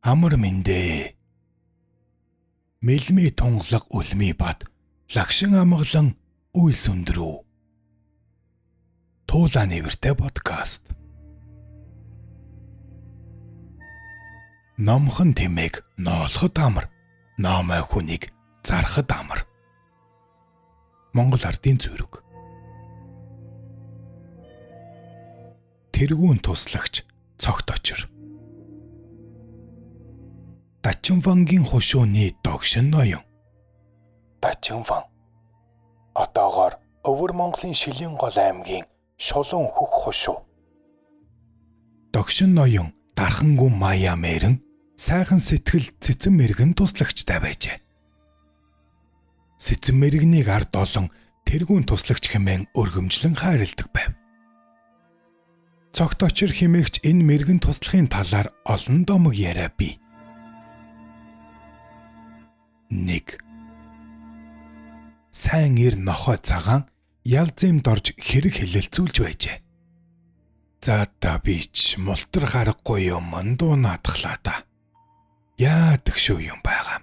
Амар мэндэ. Мэлми тунгалаг үлми бат лагшин амгалан үйлс өндрөө. Туулаа нэртэй подкаст. Номхон тэмээг ноолоход амар, номой хүнийг зархад амар. Монгол ардын зүрэг. Тэргүүн туслагч цогт очир. Дачинвангийн хушууны догшин ноён. Дачинван одоогоор Өвөр Монголын Шилийн гол аймгийн Шулуун хөх хушуу. Догшин ноён Дархангүн Мая мэрэн сайхан сэтгэл цэцэн мэрэгэн туслагчтай байжээ. Цэцэн мэрэгнийг ард олон тэргүүн туслагч хэмээн өргөмжлөн хайрладаг байв. Цогт очир хэмээгч энэ мэрэгэн туслахын талаар олон домог яриа бий. 1. Сайн эр нохой цагаан ял зэмд орж хэрэг хэлэлцүүлж байжээ. За та би ч мултар харахгүй юм дуу наадхлаа та. Яадаг шүү юм байгаа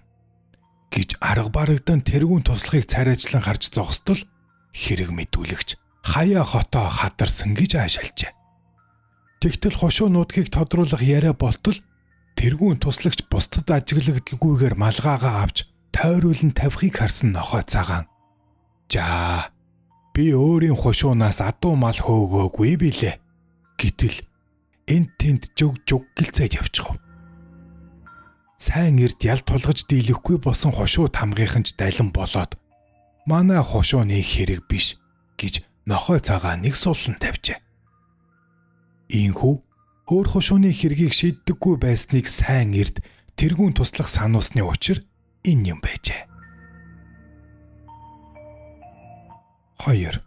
гэж арга барагдан тэргүүн туслахыг царайжлан харж зогсдол хэрэг мэдүүлэгч хаяа хотоо хадарсан гэж аашилжээ. Тэгтэл хошуу нутгийг тодруулах яриа болтол тэргүүн туслагч бусдад ажиглагдalgүйгээр малгаагаа авч тойруулан тавихыг харсан нохой цагаан. "Жаа, би өөрийн хошуунаас адуу мал хөөгөөгүй билээ." Гэтэл энд тэнд жөг жөг гэлцээд явчихв. Сайн эрд ял тулгаж дийлэхгүй болсон хошуу тамгийнхан ч далин болоод манай хошууны хэрэг биш гэж нохой цагааныг суллан тавьжээ. Ийхүү өөр хошууны хэргийг шийддэггүй байсныг сайн эрд тэргүүн туслах сануулсны учир энэ юм байжээ. 2.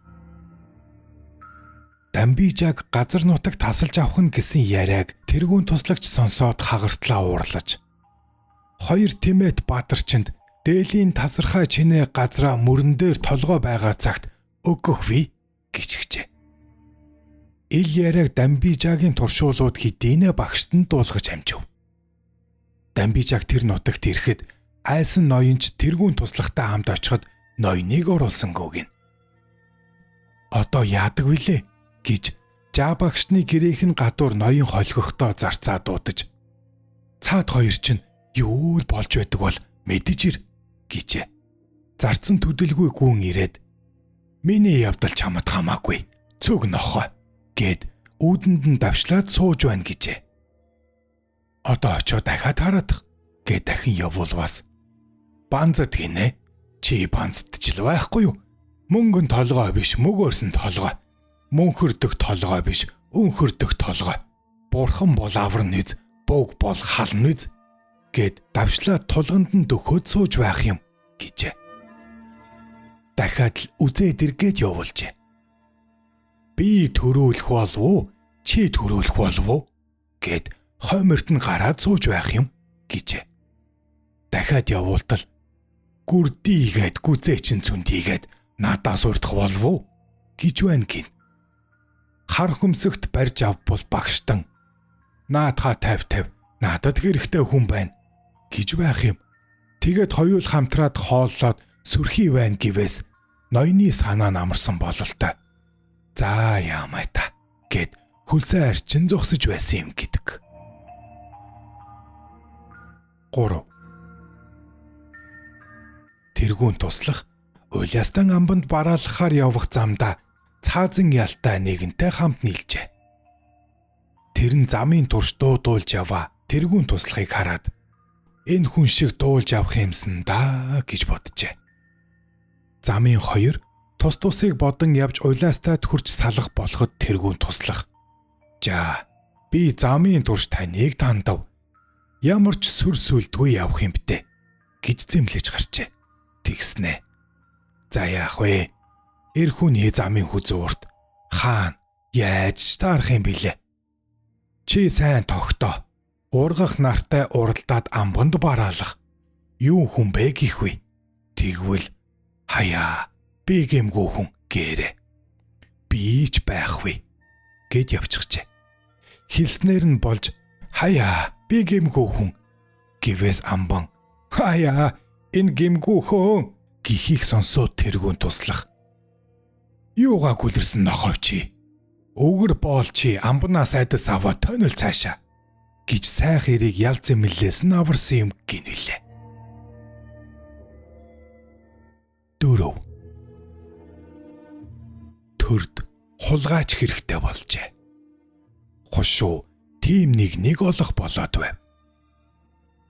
Дамбижаг газар нутаг тасалж авах нь гэсэн яриаг тэргүүн туслагч сонсоод хагартлаа уурлаж. Хоёр Тимэт Баатарчинд дээлийн тасархай чинээ газраа мөрөн дээр толгой байгаа цагт өгөх ви гэж хичээ. Ил яриаг Дамбижагийн туршуулууд хэдийнэ багшд нь дуулгаж амжив. Дамбижаг тэр нутагт ирэхэд айсан ноёнч тэргүүн туслахтай хамт очиход ноёныг оруулсангүй гин. Одоо яадаг вүлээ гэж Жабагшны гэрийнх нь гадуур ноён холигохдоо зарцаа дуудаж цаад хоёр чинь юу л болж байдаг бол мэдэж ир гэжээ. Зарцсан төдөлгүй гүн ирээд миний явдал чамд хамаагүй цөг нохой гэд үүдэнд нь давшлаад сууж байна гэжээ. Одоо очоо дахиад хараадах гэд дахин явуулвас банзад гинэ чи банздчил байхгүй юу? Мөнгөн толгой биш мөгөөрсөн толгой. Мөнхөрдөх толгой биш өнхөрдөх толгой. Бурхан бол аварна үз, бууг бол хална үз гэд давшлаад тулганд нь дөхөөд сууж байх юм гэжээ. Дахиад л үзээд эргээд явуулжээ. Би төрүүлэх болов уу? Чи төрүүлэх болов уу? гэд хойморт нь гараад сууж байх юм гэжээ. Дахиад явуултал гүрдийгээд гүзээ чин цүндийгээд надаас урдах болов уу гэж байна гин. Хар хөмсөгт барьж авбал багштан наадхаа 50 50 надад хэрэгтэй хүн байна гэж байх юм. Тэгээд хоёул хамтраад хооллоод сүрхий байна гэвээс ноёны санаа нь амарсан бололтой. За яамай та гэд хөлсөө арчин зогсож байсан юм гэдэг. 3. Тэргүүн туслах Улястан амбанд бараалхаар явах замдаа цаазан ялтай нэгэнтэй хамт нийлжээ. Тэр нь замын турш дуудуулж яваа тэргүүн туслахыг хараад энэ хүн шиг дуулж явах юмсан да гэж боджээ. Замын хоёр тус тусыг бодон явж улястад хүрч салах болоход тэргүүн туслах. "Жаа, би замын турш таныг тандав. Ямар ч сүр сүлдгүй явах юм бтэ" гэж зэмлэж гарчээ. Тэгснэ. За яах вэ? Эр хүний замын хүзүүрт хаана яаж таарах юм бilé? Чи сайн тогтоо. Ургах нартай уралдаад амбанд бараалах. Юу хүн бэ гих вэ? Тэгвэл хаяа би гэмгүү хүн гээрэ. Би ч байх вэ гэд явчихжээ. Хэлснээр нь болж хаяа би гэмгүү хүн Гэвээс амбан "Хаяа, энэ гимгүү хөөн" гэхийг сонсоод тэргүүн туслах. "Юугаа гүлэрсэн нохой чи? Өгөр боол чи амбанаас айдас аваа тонол цаашаа" гэж сайх эрийг ял зэмлэлээс нь аварсан юм гинвэлээ. 4. Төрд хулгайч хэрэгтэй болжээ. Хушуу тийм нэг нэг олох болоод байв.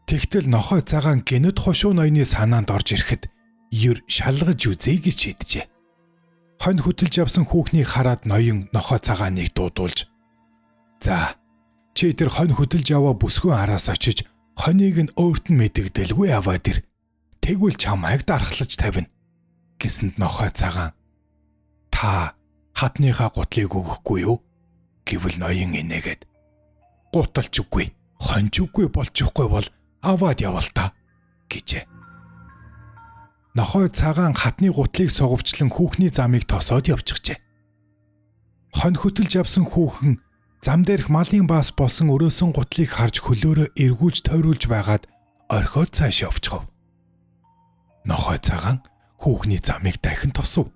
Тэгтэл нохой цагаан гинэт хушуу ноёны санаанд орж ирэхэд ер шалгаж үзье гэж шийджээ. Хонь хөтөлж явсан хүүхнийг хараад ноён нохой цагааныг дуудуулж, "За, чи тэр хонь хөтөлж яваа бүсгүй араас очиж хоныг нь өөрт нь мэдэгдэлгүй аваад ир. Тэгвэл чамайг дархлаж тавина" гэсэнд нохой цагаан "Та хатныхаа гутлыг өгөхгүй юу?" гэвэл ноён инээгээд "Гуталч үгүй, хоньч үгүй болчихгүй бол аваад явал та" гэжээ. Нохой цагаан хатны гутлыг суговчлан хүүхний замыг тосоод явчихжээ. Хонь хөтөлж явсан хүүхэн зам дээрх малын баас болсон өрөөсөн гутлыг харж хөлөөрөө эргүүлж тойруулж байгаад орхиод цааш явчихв. Нохой цагаан хүүхний замыг дахин тосов.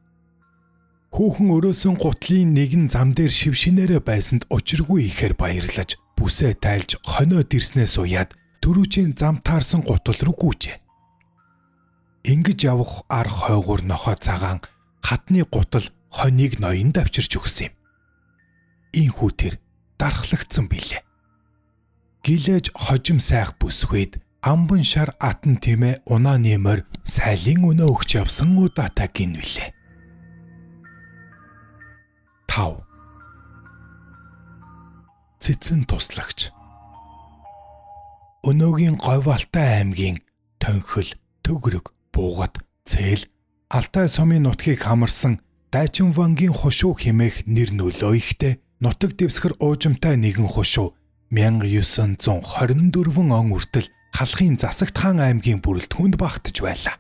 Хүүхэн өрөөсөн гутлын нэгэн зам дээр шившинээрээ байсанд учиргүй ихээр баярлаж бүсээ тайлж хониод ирснээс уяад түрүүчийн зам таарсан гутал руу гүйжээ. Ингэж явах ар хойгуур нохой цагаан хатны гутал хоныг ноёнд авчирч өгсөн юм. Ийхүү тэр дархлагдсан билээ. Гэлээж хожим сайх бүсгүйд амбан шар атан тэмээ унаа нэмэр сайлын өнөө өгч явсан удаатай гинвэлээ. 5. Цэцэн туслагч. Өнөөгийн Говьалтай аймгийн Тонхил, Төгрөг, Буугат, Цээл, Алтай сумын нутгийг хамарсан Дайчинвангийн хушуу хэмээх нэр нөлөө ихтэй нутаг дэвсгэр уужимтай нэгэн хушуу 1924 он хүртэл Халахын Засагт хаан аймгийн бүрэлдэхүүнд багтаж байлаа.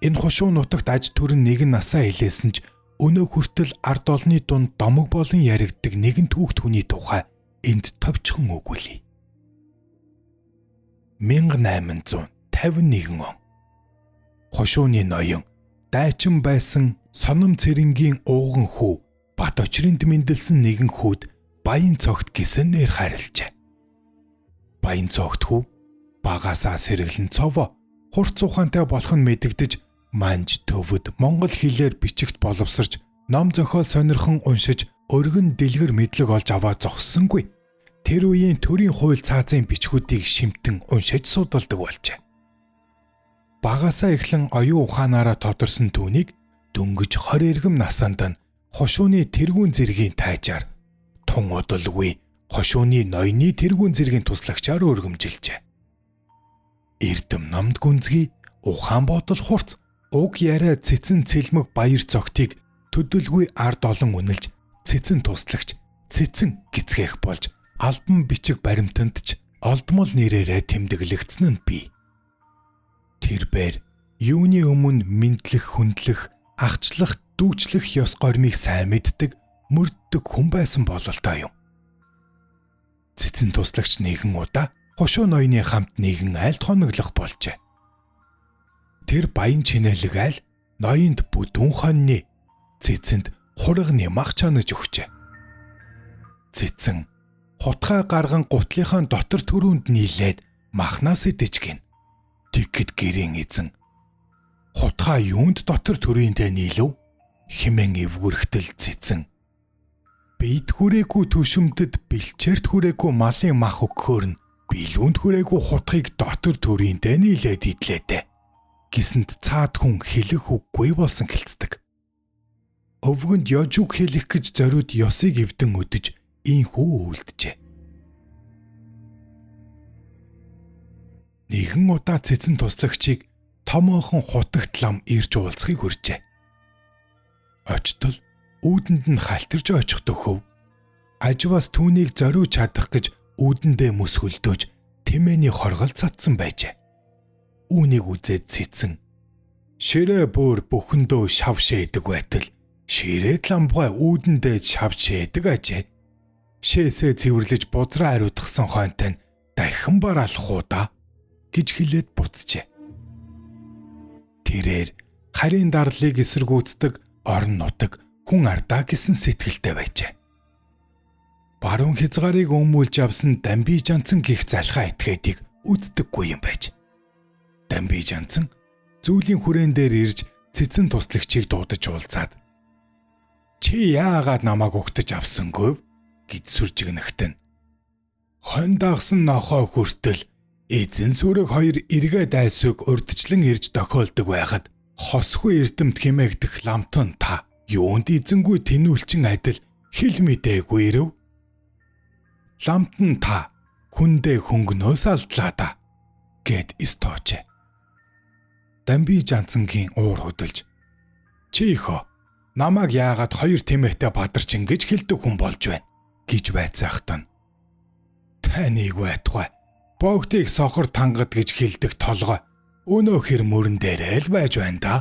Энэ хушуу нутагт аж төрн нэгэн насаа илээсэн ч өнөө хүртэл ард олны дунд домог болон яригддаг нэгэн түүхт хүний тухай энд товчхон өгүүлье. 1851 он хушууны ноён дайчин байсан Соном Цэрэнгийн ууган хүү Бат очрынд мэндэлсэн нэгэн хүүд Баян цогт гэсэн нэр харилжээ. Баян цогт хүү багасаа сэргэлэн цовоо хурц ухаантай болох нь мэдэгдэж манж төвөд монгол хэлээр бичигт боловсарч ном зохиол сонирхон уншиж өргөн дэлгэр мэдлэг олж аваа зогссонгүй. Тэр үеийн төрийн хууль цаазын бичгүүдийг шимтэн уншиж судалдаг болжээ. Багасаа эхлэн оюун ухаанаараа тодорсон түүнийг дөнгөж 20 эргэм насанд нь хошууны тэргүүн зэргийн тайжаар тун удалгүй хошууны ноёны тэргүүн зэргийн туслагчаар өргөмжилжээ. Эрдэм номд гүнзгий ухаан бодол хурц уг яриа цэцэн цэлмэг баяр цогтыг төдөлгүй ард олон үнэлж цэцэн туслагч цэцэн гисгэх болж албан бичиг баримтанд ч олдмол нэрээрээ тэмдэглэгдсэн нь бий. Тэрбээр юуны өмнө мэдлэх, хүндлэх, ахчлах, дүүчлэх ёс гормыг сайн мэддэг, мөрддөг хүн байсан бололтой юм. Цэцэн туслагч нэгэн удаа хошуу ноёны хамт нэгэн айлд хоноглох болжээ. Тэр баян чинэлэг айл ноёнд бүдүүн хоньны, цэцэнд хурганы мах чанаж өгчээ. Цэцэн хутгаа гарган гутлынхаа дотор төрөнд нийлээд махнаас идэж гин. Тэгэхэд гэрийн эзэн хутгаа юунд дотор төрөндөө нийлв химэн эвгүрхтэл цэцэн бид хүрээгүй төшөмдөд бэлчээрт хүрээгүй малын мах өгөхөөр нь билүүнд хүрээгүй хутгийг дотор төрөндөө нийлээд идлээдэ гэсэнд цаад хүн хэлэх үггүй болсон гэлцдэг. Өвгөнд ёжуг хэлэх гэж зориуд ёсыг эвдэн өдөж ийхүү үлджээ. Нэгэн удаа цэцэн туслагчийг томоохон хутагт лам ирж уулзахыг хүрчээ. Очтол үүдэнд нь халтарч очих төхөв. Ажваас түүнийг зориуж чадах гэж үүдэндээ мөс хөлдөөж тэмээний хоргол цацсан байжээ. Үүнийг үзээд цэцэн ширээ бөөр бүхэндөө шав шээдэг байтал ширээ ламбгай үүдэндээ шав шээдэг ажээ. Шээсээ цэвэрлэж бузраа хариутгсан хойнтой нь дахин бараалах уу да гэж хэлээд буцжээ. Тэрээр харийн дарлыг эсэргүүцдэг орон нутаг хүн ардаа гэсэн сэтгэлтэй байжээ. Баруун хязгаарыг өмүүлж авсан Дамби Жанцан гих залхаа этгээдийг үздэггүй юм байж. Дамби Жанцан зүүлийн хүрээн дээр ирж цэцэн туслагчийг дуудаж уулзаад "Чи яагаад намайг угтаж авсангүй?" гэж сүржигнэхтэн. Хонь дагсан нохой хүртэл эзэн сүрэг хоёр эргээ дайсыг урдчлан ирж тохиолдог байхад хосгүй эрдэмт хэмээгдэх ламтан та юунд эзэнгүй тэнүүлчин адил хэл мдээгүй ирэв. Ламтан та хүндээ хөнгөнөөс алдлаа да гэд эс тоожээ. Дамби Жанцангийн уур хөдөлж "Чи ихөө намайг яагаад хоёр тэмээтэй бадарч ингэж хэлдэг хүн болж байна" гэж байцаахтан "Таныг байтугай богдыг сохор тангад гэж хэлдэг толгой өнөө хэр мөрөн дээрээ л байж байна да"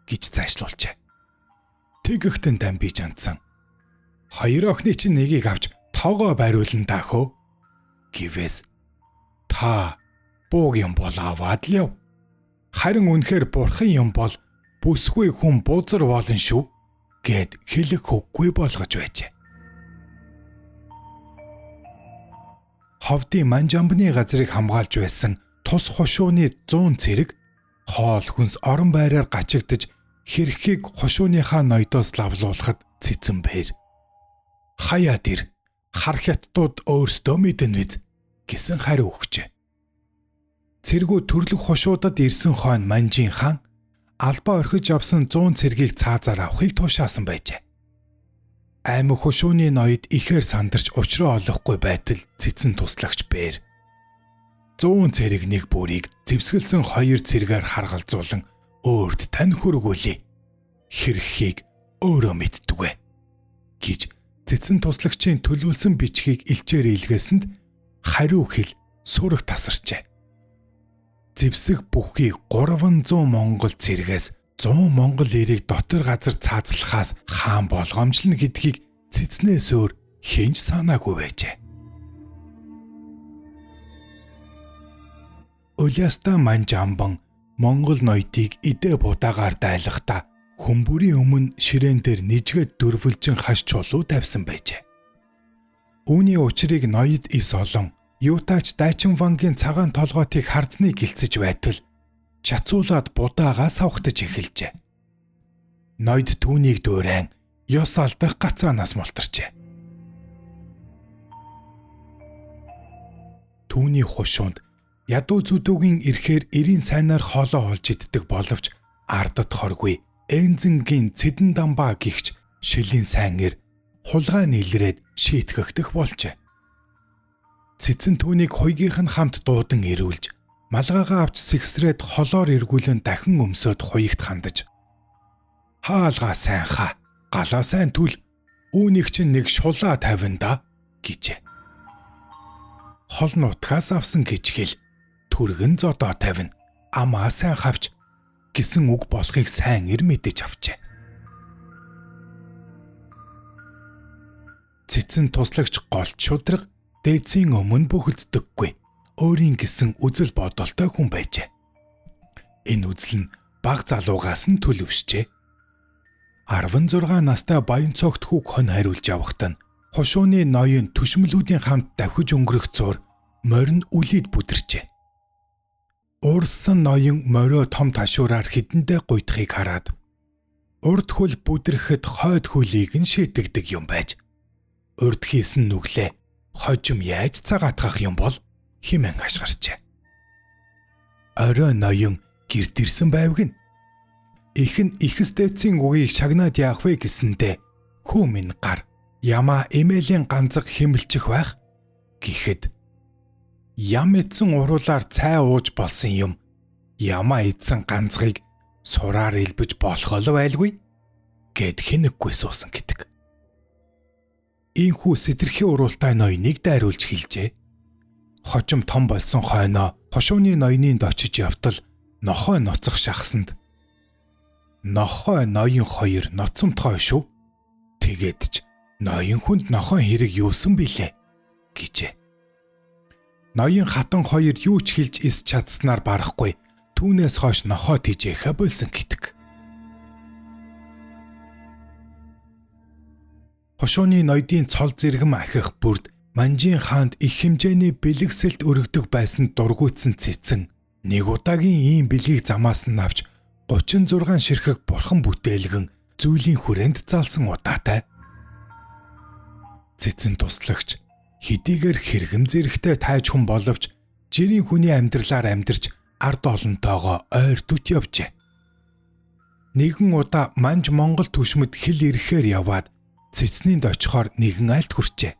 гэж заашлуулжээ. Тэгэгтэн Дамби Жанцан "Хоёр охины чинь нэгийг авч тогоо бариулан даах гэвээс та бууг юм бол аваад л яв. Харин үнэхээр бурхан юм бол бүсгүй хүн бузар болно шүү" гэд хэлэх үггүй болгож байжээ. Ховдын Манжамбны газрыг хамгаалж байсан тус хушууны 100 цэрэг хоол хүнс орон байраар гачигдаж хэрхийг хушууныхаа ноёдоос лавлуулахад цэцэн бэр. "Хаяад ир, хар хятадууд өөрсдөө мэднэ биз" гэсэн хариу өгчээ. Цэргүү төрлөх хушуудад ирсэн хойно Манжин хаан албаа орхиж авсан 100 цэргийг цаазаар авахыг тушаасан байжээ. Аймаг хушууны ноёд ихээр сандарч учраа олохгүй байтал цэцэн туслагч бэр 100 цэрэг нэг бүрийг зэвсгэлсэн 2 цэргээр харгалзуулан өөрт тань хүргүүлье. Хэрхийг өөрөө мэддэгвэ гэж цэцэн туслагчийн төлөвлөсөн бичгийг элчээр илгээсэнд хариу хэл сүрэг тасарчээ. Зэвсэг бүхий 300 монгол цэргээс 100 монгол эрийг дотор газар цаазлахаас хаан болгоомжлно гэдгийг цэцнээс өөр хэн ч санаагүй байжээ. Улиастаа Манжамбан монгол ноёдыг идэ будаагаар дайлахдаа хүмүүрийн өмнө ширээн дээр нэжгээд дөрвөлжин хаш чулуу тавьсан байжээ. Үүний учрыг ноёд ис олон юутаач Дайчин вангийн цагаан толгойтыг хардныг гэлцэж байтал чацуулаад будаагаа савхтаж эхэлжээ. Ноёд түүнийг дуурайн ёс алдах гацаанаас мултарчээ. Түүний хушуунд ядуу зүдүүгийн ирэхээр эрийн сайнаар хоолоо олж иддэг боловч ардад хоргүй Энзэнгийн цэдэн дамбаа гихч шилийн сайн эр хулгай нийлрээд шийтгэгдэх болжээ. Цэцэн түүнийг хуйгийнх нь хамт дуудан ирүүлж малгайгаа авч сэгсрээд холоор эргүүлэн дахин өмсөөд хуйгт хандаж "Хаалгаа сайн хаа, галаа сайн түл, үүнийг чинь нэг шулаа тавина да" гэжээ. Хол нутгаас авсан гэж хэл, түргэн зодоо тавина, амаа сайн хавч гэсэн үг болохыг сайн эр мэдэж авчээ. Цэцэн туслагч голч шудраг дээдсийн өмнө бөхөлддөггүй. Өөрийн гэсэн үзэл бодолтой хүн байжээ. Энэ үзэл нь баг залуугаас нь төлөвшжээ. 16 настай Баян цогт хүүг хон хариулж явахад нь хушууны ноён түшмлүүдийн хамт давхиж өнгөрөх зуур морин үлийд бүдэрчээ. Уурсан ноён морио том ташуураар хэдэндээ гуйдахыг хараад урд хөл бүдрэхэд хойд хөлийг нь шийтгдэг юм байж урд хийсэн нүглээ хожим яаж цагаатгах юм бол химэн хашгирчээ. Орой ноён гэрт ирсэн байвг нь. Их нь ихэс дээдсийн үгийг шагнаад яах вэ гэсэндээ хүү минь гар ямаа эмээлийн ганцаг хэмэлчих байх гэхэд ям эцэн уруулаар цай ууж болсон юм ямаа эцэн ганцгийг сураар илбэж болох л байлгүй гэд хинэггүй суусан гэдэг. Ийхүү сэтэрхий уруултай ноёныг дайруулж хэлжээ. Хожим том болсон хойноо хошууны ноёнынд очиж явтал нохой ноцох шахсанд нохой ноён хоёр ноцомтгой шүү. Тэгээд ч ноён хүнд нохой хэрэг юусан билээ гэжээ. Ноён хатан хоёр юу ч хэлж эс чадсанаар барахгүй түүнээс хойш нохоо тижээхэ болсон гэдэг. Хошууны ноёдын цол зэрэгэм ахих бүрд Манжийн хаанд их хэмжээний бэлэгсэлт өргөдөг байсан дургуутсан цэцэн нэг удаагийн ийм бэлгийг замаас нь авч 36 ширхэг бурхан бүтээлгэн зүйлийн хүрээнд залсан удаатай. Цэцэн туслагч хэдийгээр хэрэгэм зэрэгтэй тайж хүн боловч жирийн хүний амьдралаар амьдарч ард олонтойгоо ойр дүт явжээ. Нэгэн удаа Манж Монгол түшмэд хил ирэхээр яваад цэцнийнд очихоор нэгэн айлт хүрчээ.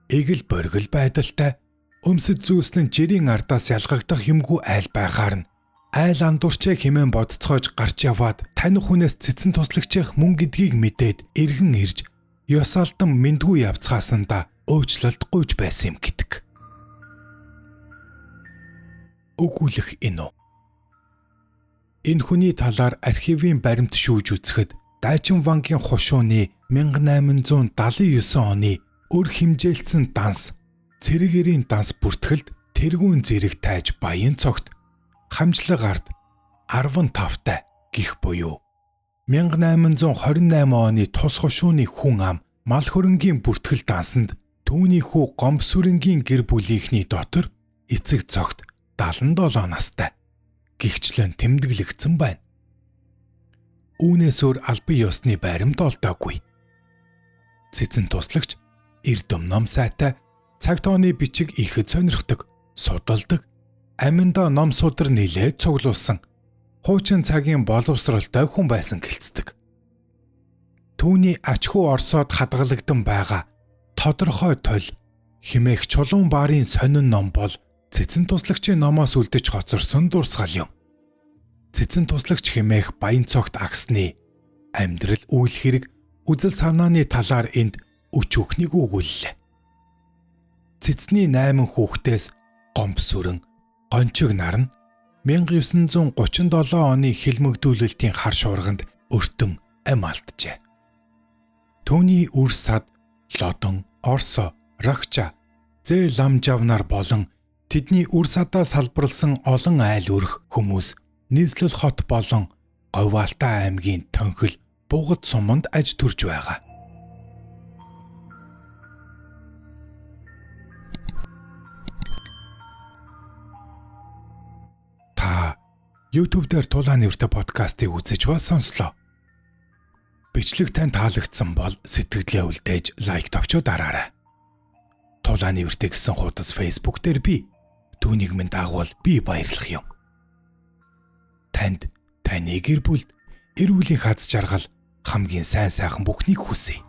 Эгэл боргил байдалтай өмсөд зүүслэн жирийн ардаас ялгагдах юмгүй айл байхаар нь айл андуурчээ хэмээн бодцоож гарч яваад таних хүнээс цэцэн туслагчийнх мөн гэдгийг мэдээд эргэн ирж ёс алдан мэндгүй явцгаасандаа уучлалт гуйж байсан юм гэдэг. Өгүүлэх энэ үү? Энэ хүний талаар архивын баримт шүүж үзэхэд Дайчин Вангийн хушууны 1879 оны өр хэмжээлцэн данс цэрэгэрийн данс бүртгэлд тэргүүн зэрэг тайж баян цогт хамжлаг ард 15-тай гих буюу 1828 оны тус хушууны хүн ам мал хөрөнгийн бүртгэл дансанд түүний хүү Гомбсүрэнгийн гэр бүлийнхний дотор эцэг цогт 77 настай гихчлэн тэмдэглэгдсэн байна. Үүнээс өөр албан ёсны баримт олдоогүй. Цэцэн туслагч эрдэм ном сайтай цаг тооны бичиг ихэд сонирхдаг, судалдаг, аминдаа ном судар нилээд цуглуулсан хуучин цагийн боловсролтой хүн байсан гэлцдэг. Түүний ач хүү Орсоод хадгалагдан байгаа тодорхой тол химээх чулуун баарын сонин ном бол цэцэн туслагчийн номоос үлдэж хоцорсон дурсгал юм. Цэцэн туслагч химээх баян цогт агсны амьдрал үйл хэрэг үзэл санааны талаар энд өч өхнийг өгүүллээ. Цэцний 8 хүүхдээс Гомбсүрэн, Гончиг нар нь 1937 оны хилмигдүүлэлтийн хар шуурганд өртөн ам алджээ. Түүний үр сад Лодон, Орсо, Рагча, Зээ Ламжавнар болон тэдний үр садаа салбарлсан олон айл өрх хүмүүс нийслэл хот болон Говьалтай аймгийн тонхил Бугад суманд аж төрж байгаа. Та YouTube дээр Тулаан нэртэй подкастыг үзэж ба сонслоо. Бичлэг тань таалагдсан бол сэтгэлдээ үлдээж лайк товчоо дараарай. Тулаан нэртэй гэсэн хуудас Facebook дээр би түүнийг минь дагуул би баярлах юм. Танд таны гэр бүлд эрүүлийн хад жаргал хамгийн сайн сайхан бүхнийг хүсье.